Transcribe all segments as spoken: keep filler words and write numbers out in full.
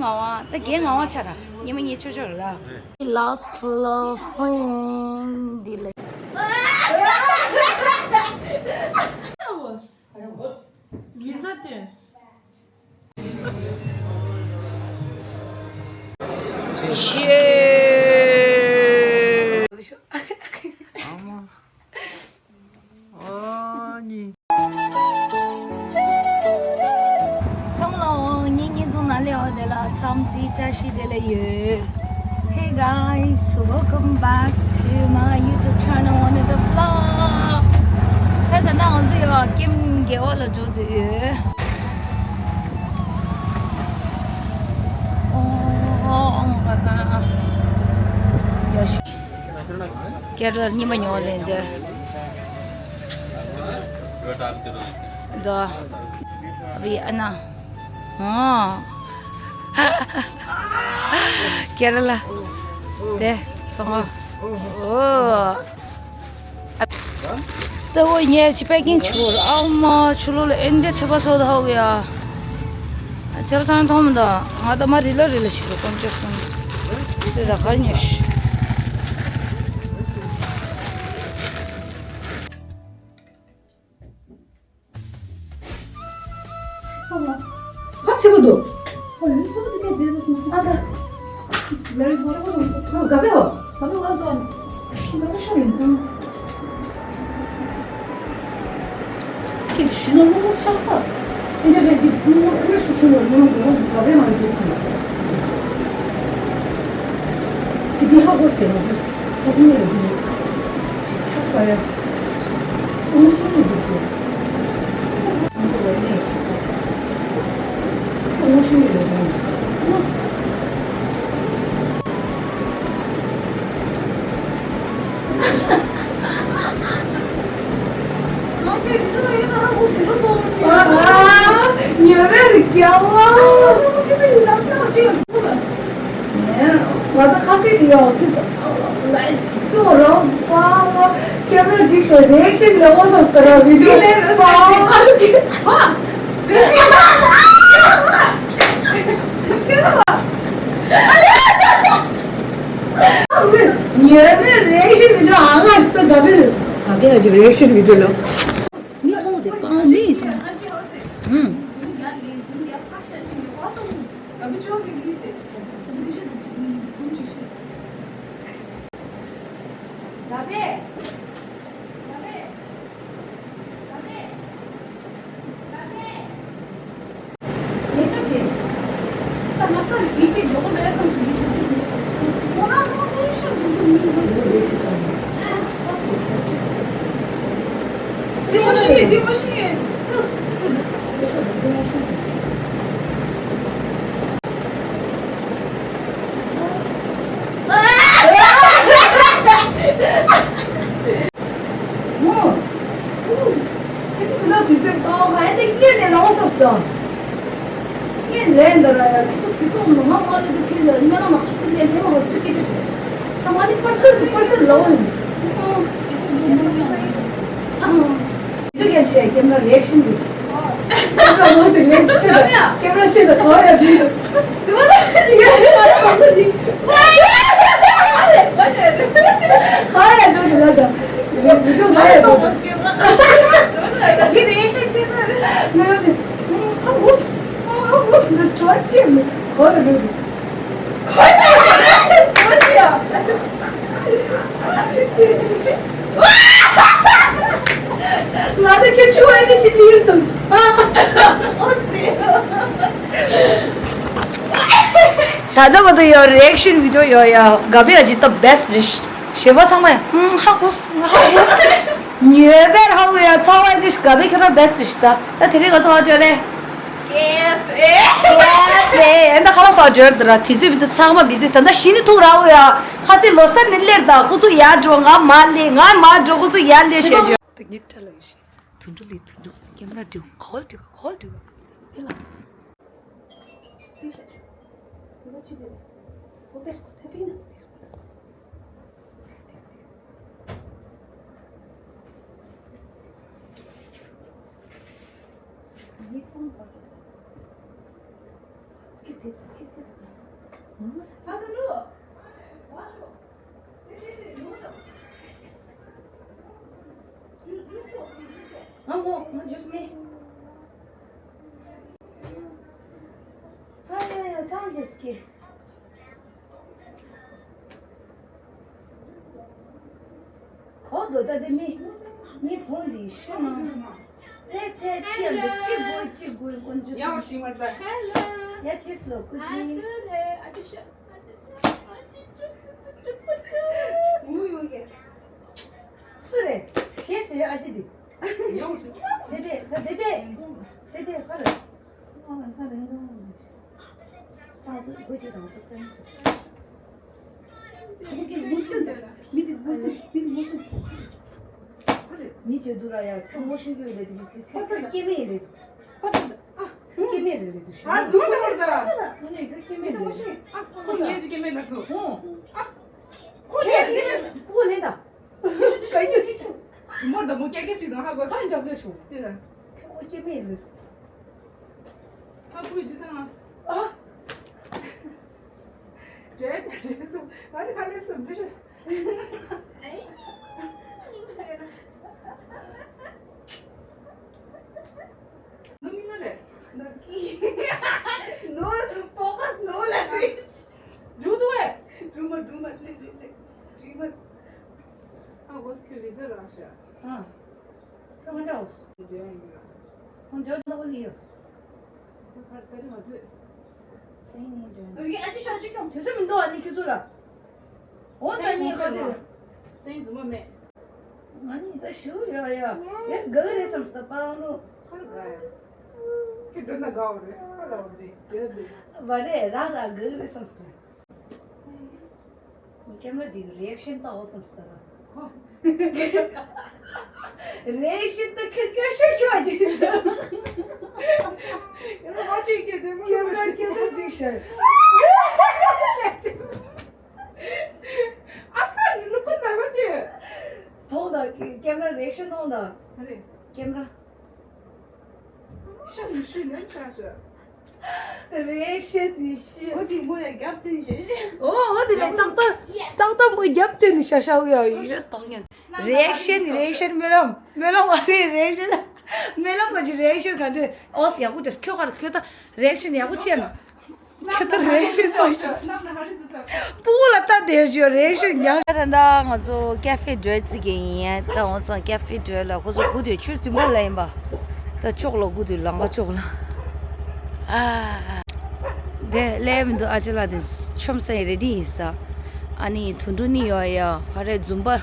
ང་བ་ད་རྒན་ང་བ་ཆ་ར་ཉི་མ་ཉི་ཆོ་ཆོ་ར། Last laughing delay. ཚང་མ་ལ་འོང་། ངའི་བརྙན་ཐུང་ནང་སླེབས་པ་དེ་ལ་འཚམས་འདྲི་བཀྲ་ཤིས་བདེ་ལེགས་ཡོད། Hey guys, welcome back to my YouTube channel, another vlog. ད་ད་ནང་ང་ཚོ་ཡང་ཀེམ་རྒྱལ་བ་ལ་འགྲོ་འདོད་ཡོད། ཨོ་ཨོ་ཨོ་ཨོ། ཡོ་ཤི། ཀེ་ར་ཉི་མ་ཉོ་ལེན་དེ། ད་བི་ཨ་ན། ཨོ། ཀེ་ར་ལ། དེ་ཚོང་ཨོ། ད་འོ་ངས་ཅི་པེ་ཀིང་ཆུར་ཨ་མ་ཆུ་ལོ་ལ་ཨེ་འདྲ་ཆེ་པ་སོ་ད་ཧོ་གི་ཡ། ཆེ་པ་སང་མཐོང་མི་འདུག་ང་ད་མ་རི་ལ་རི་ལ་ཞིག་ལ་ཀོན་ཅོ་སོང་། དེ་ད་གར་ཉོ་ཤི། ཧ་ཚེ་པོ་འདུག་ཨ་ཡོད་ཚེ་པོ་འདུག་ཨ་ད། ལར་ཚེ་པོ་འདུག་ཨ་ག་བེ་ཧོ། ག་བེ་ཧོ་ཨ་ད། ག་བེ་ཤོ་ཡིན་ཙང་། ཁྱེད་ཤི་ན་ལོ་ཆགས་ས། ཨེ་འདྲ་རེད་འདི་ཁུང་ལོ་ཨེ་ཤུ་ཆུ་ལོ་ཉོ་འགྲོ་ག་བེ་མ་ཡོད་ཙང་། ཁྱེད་འདི་ཧ་གོ་ཟེར་ང་ཚོ་ཁ་སང་ཉོ་གི་ཡོད། ཆགས་ས་ཡ། ཉོ་བའི་རིགས་ཀྱང་བ། ང་ད་ཁ་ཚིག་དེ་ཡང་ཁྱོད་ཚོ་ལ་ཅི་ཚོ་རང་པ་ཀེམ་ར་འཇིགས་ཤོག་རེག་ཤིན་ལས་འོ་སོ་སྟ་ར་བི་ཌིའོ་པ། ཉོས་མེད་རེག་ཤིན་བི་ཌིའོ་ཨང་ལ་ཤི་ཏོ་ག་བིལ། ག་བིལ་ཨ་ཅིབ་རེག་ཤིན་བི་ཌིའོ་ལོ། མི་མཐོང་དེ་པང་མི་མཐོང་། ཧུམ། ཁྱེད་ཚོ་མི་ནག་དུས་ཚོད་པའོ་ཧ་ཡ་དེ་གཉིད་ནས་ལངས་སོང་ཟེར། གཉིད་ལས་འདི་ར་ཡ་ཁྱེད་ཚོ་དུས་ཚོད་མ་མང་མང་ལས་དུ་ཁྱེད་ལ་སྨན་ལམ་ལ་ཁ་ཐུག་ནས་དེ་མ་ཧོ་ཚུགས་ཀྱི་ཆུ་ཆུ། ད་ང་ནི་པར་སེལ་དུ་པར་སེལ་ལ་འོ་ཡིན། ཨ་ཧོ། དེ་ཚོ་ཡ་ཤེས་ཀྱེ་མ་རེག་ཤིན་དུ་ཆི། ཀེམ་ར་མོ་དེ་ལེན་ཆེ་ད། ཀེམ་ར་ཆེ་ད་གོ་ཡ་དུས། ཙི་མ་ད་ཡ་ཡ་མ་ད་མ་གོ་ནི། ཝའི། ག་ཡ་འགྲོ་དུ་ལ་ད། རེ་བུ་ཆུ་ག་ཡ་འགྲོ་དུ། ཙི་མ་ད་ཡ་རེ་ཤིན་ཆེ་ས་རེད། ང་ཡང་དེ། ཧ་གོ་སི། ཧ་གོ་སི་འདི་སྤྲོ་ཅེ་མི་གོ་ཡ་འགྲོ་དུ། ང་ད་ཁྱེད་ཆུ་ཨེ་ནི་ཤི་ནི་ཡིར་སོང་། ད་ལྟ་བར་དུ་ཡོད་རེག་ཤིན་བི་ཌིའོ་ཡོད་ཡ་ག་བི་ཨ་ཇི་ད་བེ་སི་རེད། ཞེས་པ་ཚང་མ་ཡ་ཧ་གོ་སི་ཧ་གོ་སི། ཉོས་པའི་ཧ་གོ་ཡ་ཚ་བ་ཨེ་ནི་ཤི་ག་བི་ཁྱོད་རང་བེ་སི་རེད་ད། ད་དེ་རིང་ང་ཚོ་ཧ་ཅོ་ལེ། ཨེ་ད་ཁ་ལག་ཟ་འབྱོར་འདི་ར་དུས་ཚོད་མི་འདུག་ཚང་མ་མི་ཚེ་ད་ལྟ་ཤི་ནི་ཐུག་ར་འོ་ཡ། ཁ་ཚིག་ལོ་གསར་ནི་སླེབས་ད་ཁོ་ཚོ་ཡར་འགྲོ་ང་མར་སླེབས་ང་མར་འགྲོ་ཁོ་ཚོ་ཡར་སླེབས་བྱས་འཇོག་ད་ངས་བཀྲ་ལ་ཡོད་ཤི། དུད་འགྲོ་ལི་དུད་འགྲོ་ཀེམ་ར་འགྲོ་གོལ་འགྲོ་གོལ་འགྲོ་ཨེ་ལ། ཏིག་ཤ། ཏིག་ཤ་ཅི་འདི་ལ། ཨོ་ཏེ་སྐོ་ཐེ་པི་ན། ཏིག་ཤ། ཏིག་ཏིག་ཏིག། ཉི་ཧོང་པ་རེད། ཁྱེད་དེ་ཁྱེད་དེ་ ཅེས་ཀྱི། གོ་དོ་ད་དེ་མི་མི་ཕོ་འདི་ཤི་ན། ཨེ་ཚེ་ཅི་ཡང་འདི་ཅི་དགོས་ཅི་དགོས་ཀུན་ཅི་ཡང་སུ་ཤི་མར་ད་ཧེ་ལ། ཡ་ཅིས་ལོ་ཀུ་ཅི། ཨ་ཙི་ལེ་ཨ་ཅི་ཤ་ཨ་ཅི་ཤ་ཨ་ཅི་ཅི་ཅི་ཅི་ཅི། ངུ་ཡོང་གི། སུ་རེད་ཤེས་སུ་ཡོད་ཨ་ཅི་འདི། ཡོང་ཤི། དེ་དེ་ད་དེ་དེ་དེ་དེ་ག་རེད། མི་བྱེད་དུ་ར་ཡ་ཁྱོད་ངོ་ཤེས་ཀྱི་ཡོད་ལེ་དུ་ཁྱོད་ཁྱོད་ཁྱོད་སྐྱེ་དམན་ལེ་དུ། ཁྱོད་སྐྱེ་དམན་ལེ་དུ་ཤི། ཨ་ཟུར་ལ་བར་ད། ཁྱོད་ནས་ཁྱོད་སྐྱེ་དམན་ལེ་དུ། ཨ་ཁོ་ངས་ཅི་སྐྱེ་དམན་ལ་སུ། ཨོ། ཨ་ཁོ་ངས་ཅི་སྐྱེ་དམན་ལེ་དུ། ཁྱོད་ཁྱོད་ཁྱོད་ཁྱོད། ཟུར་མོར་ད་མོ་སྐྱེ་སྐྱེ་ཞིག་དང་ཧ་གོ་ཧ་འགྲོ་གི་ཆུ། དེ་ལ། ཁྱོད་སྐྱེ་དམན་ལེ་དུ། ཨ་ཁུའི་འདི་དང་། ཨ། རེད་རེད་སོང་། ང་ནི་ཁ་ལས་སོང་འདི་ཤོད། ཨེ། སྙིང་རྗེ་ན། ནུ་མི་ནུ་རེད། ནུ་ཀི། ནུ་ཕོ་ཁས་ནུ་ལ་རེད། འགྲོ་འདུག་བས། འགྲོ་མ་འགྲོ་མ་ལེ་ལེ་ལེ། འགྲོ་མ། ཨ་ཝོ་སི་ཁྱོད་བི་ཛ་རག་ཤག་ཨ། ཁྱོད་ང་ཅག་ཨོ་སི། འགྲོ་ཡ་ཡིན་ར། ཁོང་འགྲོ་འདུག་ལི་ཡོད། ཟ་ཁར་ཏ་རི་ང་ཚོས། སེང་ནི་འགྲོ། ཨ་ཅི་ཤ་ཅི་ཀྱང་དུས་ཚོད་མི་འདུག་ཨ་ནི་ཁྱོད་ཚོ་ལ། འོ་ཙ་ནི་ཁ་ཚོད། སེང་ཟུ་མ་མེད། ང་ནི་ད་ཞུ་ཡོད་ཡ། ཡ་ག་རེ་བསམ་སྟ་པང་ལོ། ཁར་ག་ཡ། ཁྱོད་འགྲོ་ན་དགའ་བ་རེད་ཁར་ར་བ་རེད་དེ་དེ། བ་རེད་ར་ར་ག་རེ་བསམ་སྟ། ཀེམ་ར་འདི་རི་ཨེག་ཤན་ལྟ་འོ་བསམ་སྟ་ར། རི་ཨེག་ཤན་ལྟ་ཁྱོད་སྐྱོ་ཤོས་ཁྱོད་ཅིག་ཤོད། ཀེམ་ར་ཧོ་ཅིག་སྐྱོ་ཅིག་མོ་ཀེམ་ར་ཀེམ་ར་ཅིག་ཤོད། ཨ་ཚ་ནི་ལུ་ཀུན་ན་ཧོ་ཅིག་མཐོང་དང་ཀེམ་ར་རི་ཨེག་ཤན་མཐོང་དང་། ཨ་རེ། ཀེམ་ར། ཤ་མི་ཤུ་ནན་ཆ་ཤ། རེ་ཤེ་དི་ཤི། འོ་དི་མོ་ཡ་རྒྱབ་བསྟན་ཤེ་ཤེ། འོ་འོ་དི་ལེ་ཏག་ཏག་ཏག་ཏག་མོ་རྒྱབ་བསྟན་ནི་ཤ་ཤ་འུ་ཡ་ཡི་ཤ་ཏོག་ཉན། རེ་ཤེ་ནི་རེ་ཤེ་སྨོན་ལམ་སྨོན་ལམ་བ་རེ་རེ་ཤེ་སྨོན་ལམ་ག་ཅི་རེ་ཤེ་ག་འདྲེ་ཨོ་སི་ཡག་པོ་དེ་ཁྱོད་ག་རེ་ཁྱོད་ད་རེ་ཤེ་ནི་ཡག་པོ་ཆེ་ན། ཁྱེད་ལྟར་རེག་ཤན་གཏོང་ཤོག་སྤུ་གུ་ལ་ལྟ་བསྡད་བཞུགས་རེག་ཤན་ཉག་ད་ལྟ་ང་ཚོ་ཀ་ཧྥེ་འགྲོ་རྩིས་ཀྱི་ཡིན། ད་འོང་ཙང་ཀ་ཧྥེ་འགྲོ་ལ་ཁོ་ཚོ་སྒུག་དུས་ཆུ་ཟིན་པ་ལ་ཡིན་པ། ད་ཅོག་ལ་སྒུག་དུས་ལང་པ་ཅོག་ལ། ཨ། དེ་ལས་མི་འདུག་ཨ་ཅེ་ལགས་དེ་ཆོམ་ས་ཡི་རེ་ཌི་ཡིན་ས། ཨ་ནི་དུད་འགྲོ་ནི་ཡོད་ཡ་ག་རེ་འཛུམ་པ།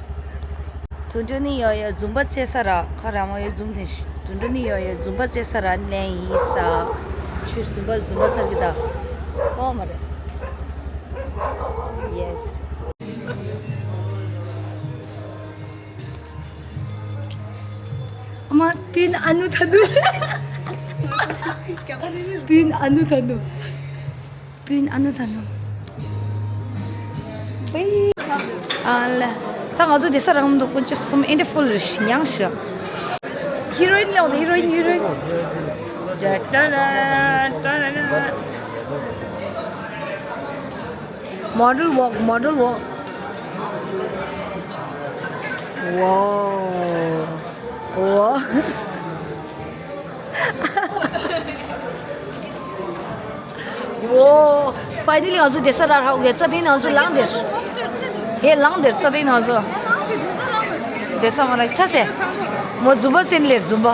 དུད་འགྲོ་ནི་ཡོད་ཡོད་འཛུམ་པ་རྩེ་ས་ར་ཁ་ར་མ་ཡོད་འཛུམ་དེ་དུད་འགྲོ་ནི་ཡོད་ཡོད་འཛུམ་པ་རྩེ་ས་ར་ལན་ཡིན་ས། ཆུ་འཛུམ་པ་འཛུམ་པ་ཚར་གི་ད། ཨོ་མ་རེད། ཡེས། ཨ་མ་པིན་ཨ་ནུ་ཐ་ནུ། པིན་ཨ་ནུ་ཐ་ནུ། པིན་ཨ་ནུ་ད་ནུ། ཨ་ལ། ད་ང་ཚོ་དེ་ས་རང་མི་འདུག་ཀུན་ཅི་གསུམ་ཨེ་འདྲ་ཕུལ་རེ་ཞིག་མྱངས་ཤག་ཧི་རོ་ཨིན་ལོག་ཧི་རོ་ཨིན་ཧི་རོ་ཨིན། ཇ་ཏ་ར་ཏ་ར་ར། Model walk, model walk. Wow. Wow. ཝོ། ཕའི་ནལ་ལི་ང་ཚོ་བསྡད་ས་རག་ཧ་གོ་གི། ཚ་དེ་ནང་ཚོ་ལངས་དེར། ཧེ་ལངས་དེར་ཚ་དེ་ནང་ཚོ། བསྡད་ས་མ་རག་ཚ་སེ། མོ་འཛུམ་པ་ཙེན་ལེར་འཛུམ་པ།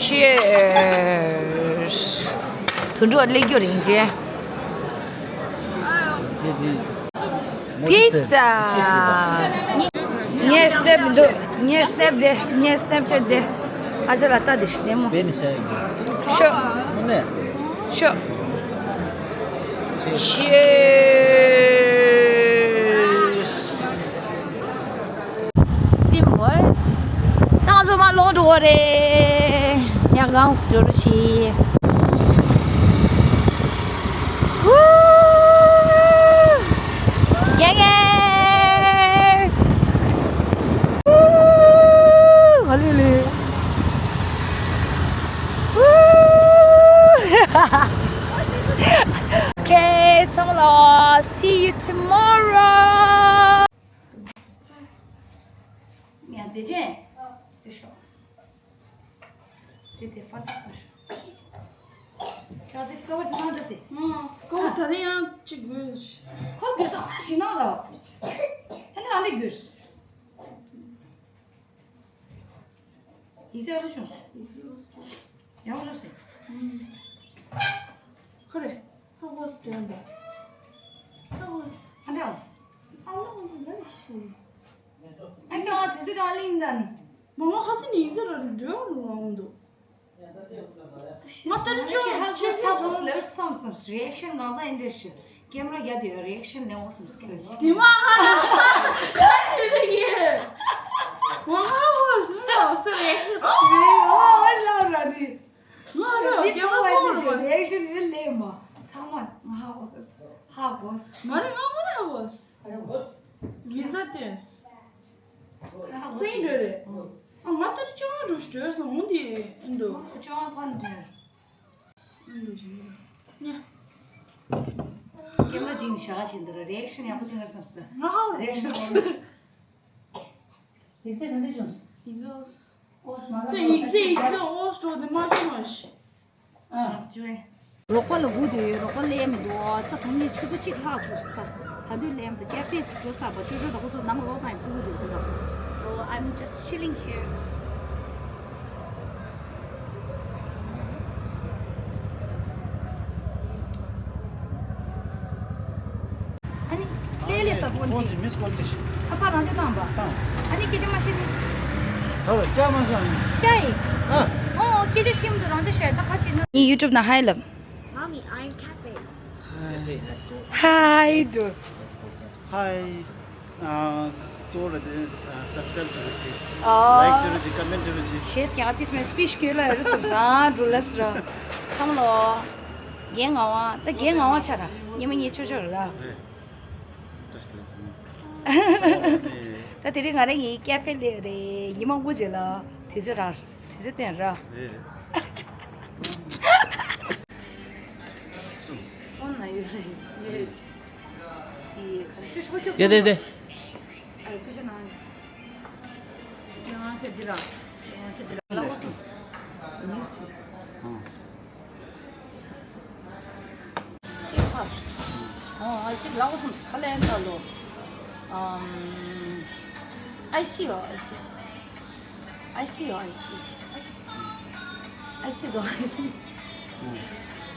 Cheers. དུད་འགྲོ་སླེབས་རྒྱུ་རིང་ཅེ། Pizza. ངས་སྣེབ་འདུག་ངས་སྣེབ་དེ། ངས་སྣེབ་ཅེཊ་དེ། ཨ་ཅག་ལ་ལྟ་དེ་ཤི་དེ་མོ། བེ་ནི་ཤ་ཡི་གི་ཤོ། ནུ་མེ། ཤོ། Cheers. སིམ་འོ། ད་ང་ཚོ་མར་ལོག་འགྲོ་བ་རེད། ཡང་གང་སུ་འགྲོ་རུ་ཤི། ཝུ། ཡ་ཡ། ཝུ། ཧ་ལི་ལི། ཝུ། Okay, ཚང་མ་ལ། See you tomorrow. ཡ་དེ་ཅན། དེ་ཤོག་དེ་དེ་ཕར་ཕར། ད་ནི་ཡང་གཅིག་དགོས། ཁོར་དགོས་ས་ཞིག་ན་ལ། ཨ་ནི་ཨ་ནི་དགོས། ཡིག་ཚད་ཨ་རུ་བྱུང་སོང་། ཡག་པོ་བྱུང་སོང་། ཁོ་རེ། ཧ་གོ་སྟོན་པ། ཧ་གོ། ཨ་འདྲ་བ། ཨ་ལོ་ཟི་ལ་ཤི། ཨ་ཀྱང་ཨ་ཙི་ཙི་ད་ལིང་ད་ནི། མ་མ་ཁ་ཙི་ནི་ཡིག་ཚད་ར་འགྲོ་རུ་ལོང་འདུག་ང་ལྟར་ཅོ་ཧ་གོ་ས་བོ་སི་ལེར་སམ་སམ་རི་ཨེག་ཤན་གང་ཟག་ཡིན་འདྲ་ཞུ། ཀེམ་ར་རྒྱབ་དེ་རི་ཨེག་ཤན་ལེན་འོ་སམ་སྐྱོ་ཞིག་དེ་མ་ཧ་ལ་ཁ་ཆེ་རེ་ཡེ། ང་ཧ་གོ་སུ་ལ་སུ་རི་ཨེག་ཤན་རེ་ཨོ་ལ་ར་ནི། ང་ར་མི་ཚང་མ་ཡིན་ཞིག་རི་ཨེག་ཤན་ཡིན་ལེ་མ། ཚང་མ་ང་ཧ་གོ་ས་ཧ་གོ་ས། མ་རེད་ང་མ་ཧ་གོ་ས། གི་ས་ཏེ། ཧ་གོ་ས་ཡིན་འདྲ་རེད། ཨ་ང་ད་ཅོ་ང་འགྲོ་ཞིག་འགྲོ་སོང་འདི་འདུག་ཅོ་ང་ཕན་འདྲ། ཀེམ་ར་ཇིང་ཤ་ཆེན་འདི་ར་རི་ཨེག་ཤན་ཡག་པོ་ལེན་གར་སོང་སྟེ། ང་ཧ་རི་ཨེག་ཤན་ཡིག་ཚད་ག་འདྲ་བྱུང་སོང་། ཡིག་ཚད་ཨོ་མ་ལ་ཏེ་ཡིག་ཚད་ཡིག་ཚད་ཨོ་སྤྲོ་དེ་མ་བྱུང་བ་ཞིག་ཨ་ཇོའི། རོགས་པ་ལ་སྒུག་བསྡད་ཡོད། རོགས་པ་སླེབས་མི་འདུག་ཨ་ཚ་ད་ནི་ཆུ་ཚོད་གཅིག་ལྷག་འགྲོ་ས། ད་དུང་སླེབས་མི་འདུག་ཀེ་ཧྥེ་འགྲོ་ས་པ་ཅོ་ཅོ་དང་ཁོ་ཚོ་ནང་ལོགས་དང་ཡང་སྤུ་གུ་དེ་ཚོ་དང་། So I'm just chilling here. ཨ་ནི་ལེ་ལེ་ས་ཕོན་ཕོན་གྱི་གྱི་མིས་ཀོལ་དེ་ཤི། ཨ་ཕ་རང་ཅག་བཏང་པ། བཏང་། ཨ་ནི་སྐད་ཆ་མ་བཤད་ནི། ད་བས་སྐྱ་མ་ཟ་ནི། སྐྱ་ཡི། ཨ། ཨོ་ཨོ་སྐད་ཆ་བཤད་མི་འདུག་རང་ཅག་བཤད་ད་ཁ་ཅིག་ན། ངའི་ཡུ་ཊུབ་ནང་ཧའི་ལབ། Mommy, I'm Cafe. ཧའི། ཧའི་འགྲོ། ཧའི། ཨ། གཙོ་བོ་ལ་དེ་ཨ་སབ་སི་ཀྲའིབ་བྱེད་རོགས་བྱེད། ཨ། ལའིག་བྱེད་རོགས་བྱེད། ཀོ་མེན་ཊི་བྱེད་རོགས་བྱེད། ཞེས་ཀྱང་ཏིས་མེ་སི་པི་ཆི་སྐྱོད་ལ་རུ་སོབ་སང་འགྲོ་ལ་སི་རོ། ཚང་མ་ལོ། རྒན་ངག་དབང་ད་རྒན་ངག་དབང་ཆ་ར། ཉི་མ་ཉི་ཆོ་ཆོ་ར། རེད། བཀྲ་ཤིས་བདེ་ལེགས། ད་དེ་རིང་ང་རང་གི་ཀེ་ཧྥེ་ལས་རེད། ཉི་མ་དགུ་རྗེས་ལ་དུས་ཚོད་རག་དུས་ཚོད་བསྟན་ར། རེད་རེད། སུ། ཕོན་ན་ཡོད་རེད། ཡོད། ཡེ་ག་ཅི་ཤོ་ཁྱོད། དེ་དེ་དེ། ཨ་ཅི་ཤོ་ན། ང་ཁྱོད་འདི་ར། ང་ཁྱོད་འདི་ར་ལ་བ་སུ། ཉིས་སུ། ཨ། ཨེ་ཚར། ཨ་ཅིག་ལ་བ་སུ་ཁ་ལེན་ད་ལོ། ཨམ། I see you, I see you. I see you, I see you. I see you, I see you.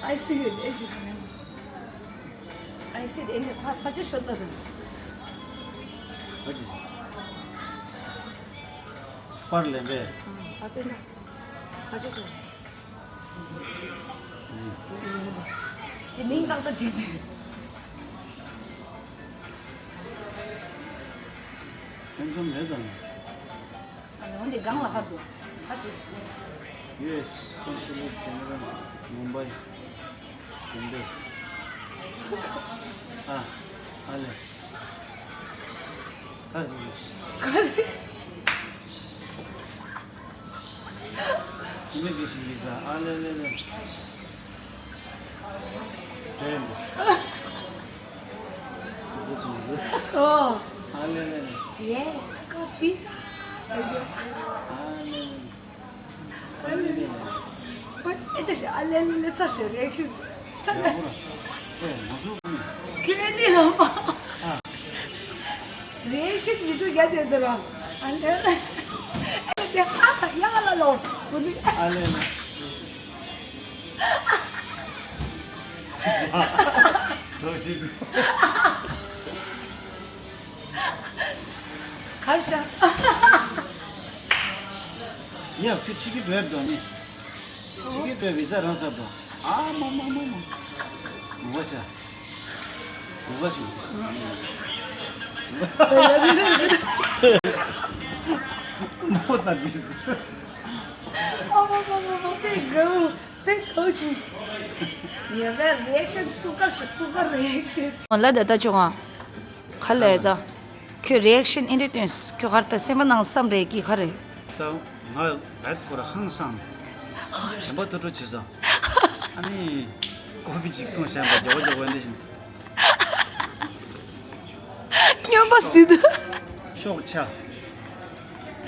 I see you, I see you. I see you, ཕ་ཕ་ཆུ་ཤོད་ད་རུ། ཕ་ཆུ་ཤོད། པར་ལེན་པས། ཕ་ཏོན་ད། ཕ་ཆུ་ཤོད། དེ་མིང་བཏགས་ད་བྲིས་ཏེ། སེམས་ཆུང་མེད་ཙང་། ཨ་ནི་འོན་ཏེ་གང་ལ་ཧར་དུ། ཧ་ཅིག་ཡུ་ཨེས་ཀོན་སུ་ལེཊ་ཇེ་ནེ་རལ་མུམ་བྷའི། ཨ། ཨ་ལེ། ཨ་ལེ། ཨ་ལེ་ལེ་ལེ། ཨོ། ཨ་ལེ་ལེ་ལེ། Yes, I got pizza. ཨ་ལེ་ལེ། ཨ་ལེ་ལེ་ལེ། ཨེ་ཏི་ཤ་ཨ་ལེ་ལེ་ལེ་ཚར་ཤག་རི་ཨེག་ཤན་ཚར་ལ། ཁྱོད་ནི་ལ་མ། རི་ཨེག་ཤན་མི་འདུག་རྒྱ་དེ་དེ་ར། ཨ་ལེ་ལེ། ཨེ་དེ་ཧ་ཧ་ཡ་ལ་ལོ། ཨ་ལེ་ལེ། གྲོགས་ཤིག་འདུག་གར་ཤག་ཡ་ཁྱོད་ཁྲིད་ཀྱི་འགྲོ་ཡ་འདུག་ནི། ཁྲིད་ཀྱི་འགྲོ་བི་ཛ་རང་ས་འགྲོ། ཨ་མ་མ་མ་མ། ངུ་བ་ཆ། ངུ་བ་ཆུ། མོ་ད་འདྲི། ཨ་མ་མ་མ་མ་པེ་གའུ། Thank you, Jesus. ཉོན་པའི་རི་ཨེག་ཤན་སུ་གར་ཤི་སུ་གར་རི་ཨེག་ཤན། ལ་ད་ལྟ་ཆུང་ང་། ཁ་ལས་ད། ཁྱོད་རི་ཨེག་ཤན་ཨིན་རེ་ཏོན་ཁྱོད་གར་ད་སེམས་པ་ནང་བསམ་རེ་གི་ཁ་རེ། ད་ང་བད་ཁོ་ར་ཧང་སང་། དྲན་པ་ཐོ་ཐོ་བྱེད་ས། ཨ་ནི། ཀོ་བི་ཅིག་གཏོང་བཞག་པ་རྒྱོག་རྒྱོག་འདི་བཞིན། སྨྱོན་པ་སྲིད། ཤོག་ཆ།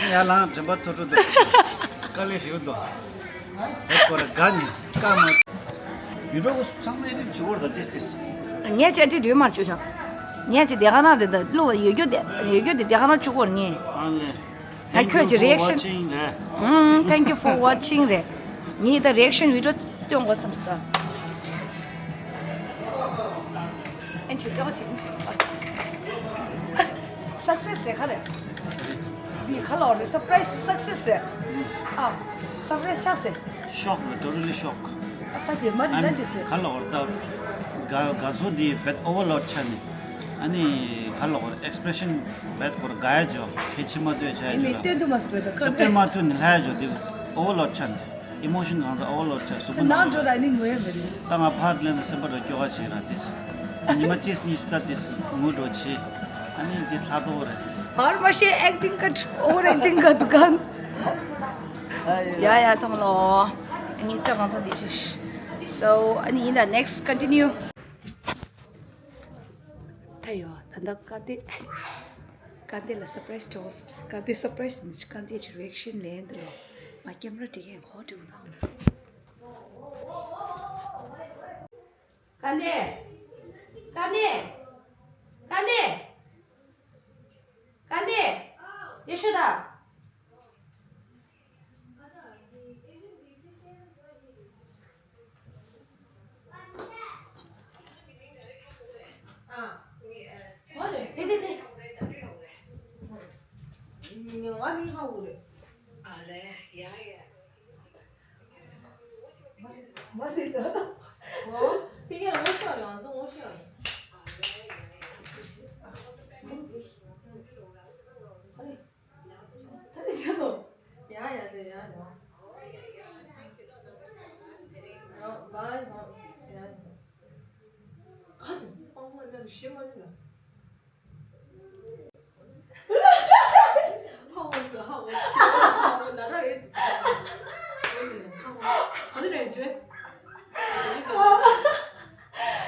ཡ་ལང་དྲན་པ་ཐོ་ཐོ་འདུག་དཀའ་ལས་ཞིག་འདུག་ཧེ་ཀོ་ར་དགའ་ནི་དཀའ་མ། ཡུ་རོ་ཚང་མས་རིག་བྱེད་བར་ད་ཏེ་ཏེ། ངས་ཅི་འདྲི་འདྲི་མར་བཅུག་བྱུང་། ངས་ཅི་དེ་ག་ན་རེད་ད་བླུག་ཡོད་རྒྱུ་དེ་ཡོད་རྒྱུ་དེ་དེ་ག་ན་བཅུག་གོ་ངས། ཨ་ལེ། ད་ཁྱོད་ཀྱི་རི་ཨེག་ཤན། ཨུམ། Thank you for watching རེད། ངས་ད་རི་ཨེག་ཤན་བི་ཌི་ཡོ་སྟོན་དགོས་བསམ་སོང་། ཨེ་ཅི་ཀ་བ་ཞིག་ཞིག་པ། སག་སེ་སི་རེད་ག་རེད། འདི་ག་ལ་རེད། སར་པ་རའི་སི་སག་སེ་སི་རེད། ཨ། སར་པ་རའི་སི་ཆགས་སེ། Shock, totally shock. ཁ་ཞེ་མ་རི་ལ་ཞེ་སེ། ག་ལ་བར་ད་དགའ་ཚོར་འདི་བེད་ཨོ་ཝར་ལོཌ་ཆགས་ནས། ཨ་ནི་ག་ལ་བར་ཨེག་སི་པི་རེ་ཤན་བེད་སྐོར་དགའ་ཡ་ཇོ་ཁྱད་ཆེ་མ་ལྟོས་བྱ་ཡ་ཨ་ཇོ་ནི་ལ་སྟོན་དུ་མ་སོང་ད་ཁ་སྟོན་མ་ཐུབ་ནས་ལྷ་ཡ་ཇོ་འདི་ཨོ་ཝར་ལོཌ་ཆགས་ནས་ཨི་མོ་ཤན་གང་ཚ་ཨོ་ཝར་ལོཌ་ཆགས་གཟུགས་པོ་ནང་ནང་འགྲོ་ར་ནི་ངོ་ཡ་མ་རི། ད་ང་ཕར་ལེན་ན་སེམས་པ་ར་སྐྱོ་ག་བྱེད་ར་དེ། ཉི་མ་གཅིག་གཉིས་ལྟ་དེ་ངུ་འགྲོ་བྱེད། ཨ་ནི་དེ་ལྷ་ཏོ་རེད། ཧར་མ་ཤེས་ཨེག་ཊིང་ཀ་ཨོ་ཝར་ཨེག་ཊིང་ཀ་འདུག་ག་ཡ་ཡ་ཚང་མ་ལོ། ཨ་ནི་ལྕགས་གང་ཚ་དེ་ཅི། So ཨ་ནི་ཡིན་ད་next continue། ད་ཡོ་ད་ད་ཀ་དེ། ཀ་དེ་ལ་སར་པ་རའི་སི་ཅོ་སི་ཀ་དེ་སར་པ་རའི་སི་ནི་ཀ་དེ་ཅི་རི་ཨེག་ཤན་ལེན་དེ་ལོ། ང་ཀེམ་ར་དེ་ཡན་ཧོ་དུ་དང་། ཀ་དེ། ཀ་དེ། ཀ་དེ། ཀ་དེ། དེ་ཤོད་ད། དེ་དེ་དེ།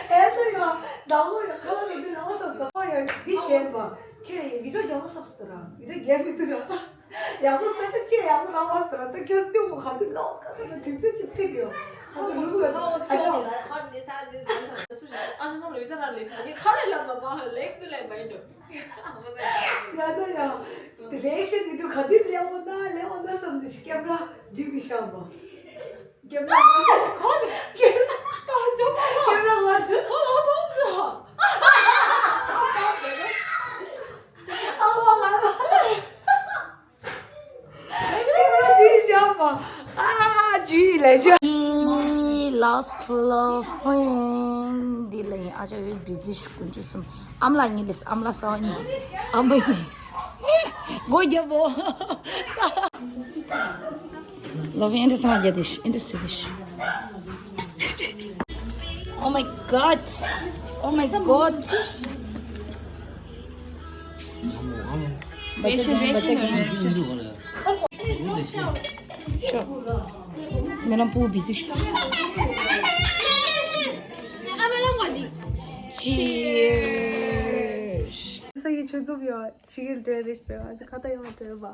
ཨེ་ཏོ་ཡ། ནང་ལོགས་ཡ་ཁ་ལག་ལ་འདི་ལ་བ་སབ་སི་ད་ཡ་འདི་བྱས་པ། ཁྱོད་ཡ་འདི་འགྲོ་རྒྱ་བ་སབ་སི་ད་ར་འདི་འགྲོ་རྒྱ་མི་འདུག་ར། ཡག་པོ་ས་ཆ་ཆེ་ཡག་པོ་རང་བ་སི་ད་ར་ད་ཁྱོད་ལྟོས་མོ་ག་འདི་ལོག་ག་ད་ར་དུས་ཚོད་ཅིག་ཚིག་ཡོད་ག་ད་ལུག་ལ་ཨ་ཅག་ཨ་ཅག་ཚང་ལ་ཡོད་ས་ར་ལེགས་ས་ཁ་ལས་ལབ་མ་པ་ལེགས་དུ་ལས་མ་ཡིན་འགྲོ། ང་ད་ཡ། དེ་རེག་ཤན་མི་འདུག་ག་འདི་ལེགས་འོ་ན་ལེགས་འོ་ན་བསམ་འདི་ཞིག་ཀེམ་ར་འཇིག་གི་ཤག་མ། རྒྱབ་ལ་ཁོ་རྒྱབ་ལ་ཁོ་ལ་ཁོ་ལ་ཁོ་ལ་ཁོ་ལ་ཨ་མ་ང་ལ་ཨེ་མ་ཇི་ཞབས་པ་ཨ་ཇི་ལེ་ཇི། Last love friend འདི་ལ་ཡིན་ཨ་ཅག་ཡོད་བི་ཛི་ཞིག་ཀུན་སྤྱོད་གསུམ། ཨམ་ལགས་གཉིས་ལས་ཨམ་ལགས་གསར་བ་གཉིས། ཨ་མ་གཉིས། སྒོ་རྒྱབ་པོ། ལོ་ཕན་ཨེ་འདྲ་སང་རྒྱ་དེ་ཤི་ཨེ་འདྲ་སུ་དེ་ཤི། Oh my god. Oh my god. བེ་ཆེ་བེ་ཆེ། ཤོ། མེ་ལམ་པུ་བི་ཟི། Cheers. ས་ཡི་ཆོས་ཚོགས་ཡོད། ཕྱི་རྒྱལ་འབྲེལ་རེད་ཟེར་བ་ཁ་ཏ་ཡོང་འབྲེལ་བ།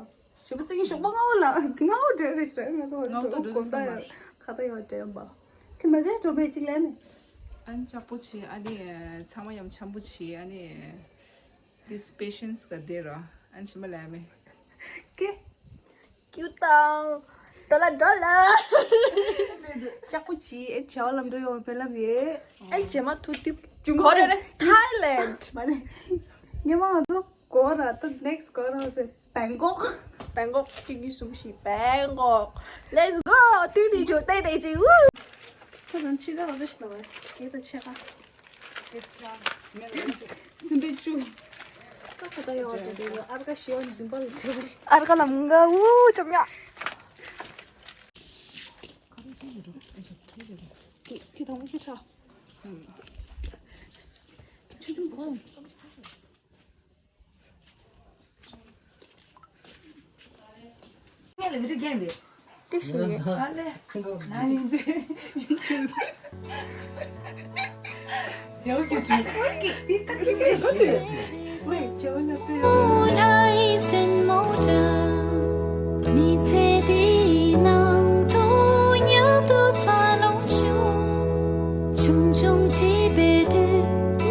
ཞེ་པོ་སེང་གེ་ཞོགས་པ་སྔ་བོ་ལ་སྔ་བོ་འབྲེལ་རེད་ཟེར་ང་ཚོ་སྔ་བོ་དགོང་དག་ཡོད་ཁ་ཏ་ཡོང་འབྲེལ་བ། ཁྱོད་མ་ཟེར་འགྲོ་མེད་ཅིག་ལས་ནི། ཨན་ཅག་པོ་ཆེ་ཨ་ནི་ཚང་མ་ཡང་འཆམ་པོ་ཆེ་ཨ་ནི། This patience ག་དེ་ར་ཨན་ཆི་མ་ལས་མེ། ཀེ། ཀྱུ་ཏང་། ཏོ་ལ་འགྲོ་ལ། ལྕགས་པོ་ཅི་ཨེ་བྱ་བ་ལམ་འགྲོ་ཡོང་བའི་ལམ་ཡེ། ཨེ་བྱེ་མ་ཐུ་ཏིབ་ཅུང་གོ་རེ་རེ། Thailand མ་ནི། ཉི་མ་ང་ཚོ་གོ་ར་ཏོ་next གོ་ར་སེ་བེང་ཀོག་བེང་ཀོག་གཅིག་གཉིས་གསུམ་བཞི་བེང་ཀོག Let's go. ཏིག་ཏིག་ཅུ་ཏིག་ཏིག་ཅུ་ཝུ། ཁོ་རང་ཕྱི་ཟ་བ་ཟ་ཞིག་ལ་བ་སྐད་ད་ཆེ་ཁ། སིམ་པའི་བཅུ། ཀ་ཁ་ད་ཡོང་བ་དེ་དེ་ཨར་ཀ་ཞི་བ་ནི་འདུན་པ་ལ་ཁྲེལ་བ་རེད། ཨར་ཀ་ལ་མུང་ག་ཝུ་ཅོམ་ཡ། ཁ་རུ་ཁྱེད་ཀྱི་རོགས་ཁྱེད་ཀྱི་ཁྱེད་ཀྱི་ཁྱེད་དང་པོ་ཁྱེད་ཁྲ། ཁྱེད་ཀྱི་གོ། ངས་ལ་བི་ཌིའོ་རྒྱན་པས། ཏི་ཤི་ཡེ། ཨ་ལེ། ན་ཡིན་ཟེར། ཡང་གི་ཅི། ཏི་ཀ་ཅི་མེད་ཟེར། ཝེ་ཇོ་ན་པེ་ཡོ། མི་ཚེ་འདིའི་ནང་དུ་མཉམ་དུ་འཚར་ལོངས་བྱུང་། ཆུང་ཆུང་བྱིས་པའི་དུས།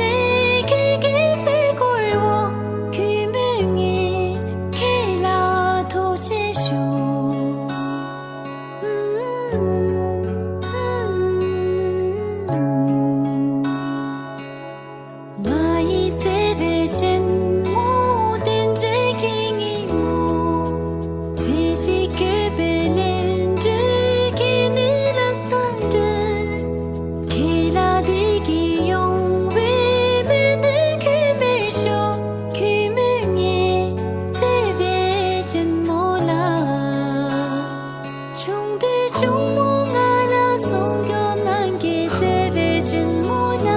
ཆེན་མོ་ལ།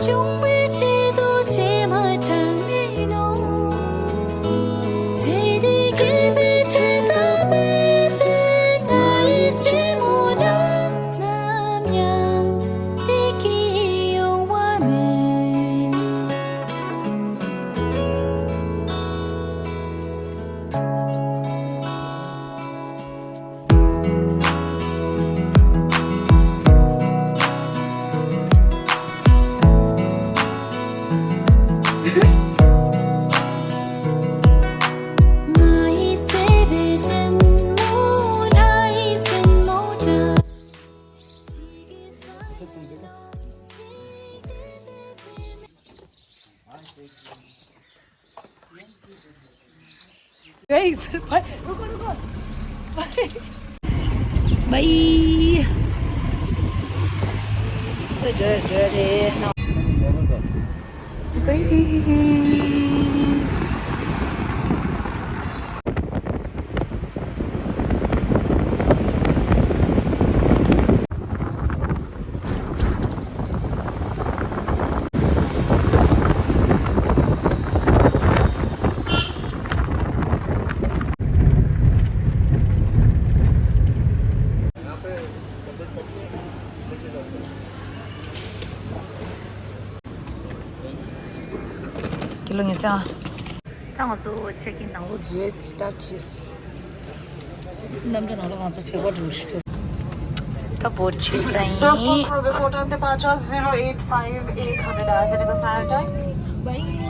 སྦྱོང་བའི་ཆེད་དུ་བྱེ་མ་དྲངས་ནས་ནོ། ཚེ་འདི་སྐྱིད་པའི་འཕྲིན་ལས་འབད་པའི་ང་ཡི་ཆེན་མོ་ལ། ནམ་ཡང་བདེ་སྐྱིད་ཡོང་བ་མེད། गाइस, भाई, रुको, रुको। भाई। भाई। तो जो, जो रे, ना। भाई। ཀི་ལོ་ངེ་ཚང་། ད་ང་ཚོ་ཆེག་ཨིན་ནང་ལོགས་བརྗོད་སྟབས་བྱས། གནམ་གྲུ་ནང་ལོགས་ང་ཚོ་བོད་པ་འགྲོ་ཤི་ཕེབས། ད་བོད་ཆེ་ས་ཡིན། Before time departure zero eight five eight hundred hours in the standard time. Bye.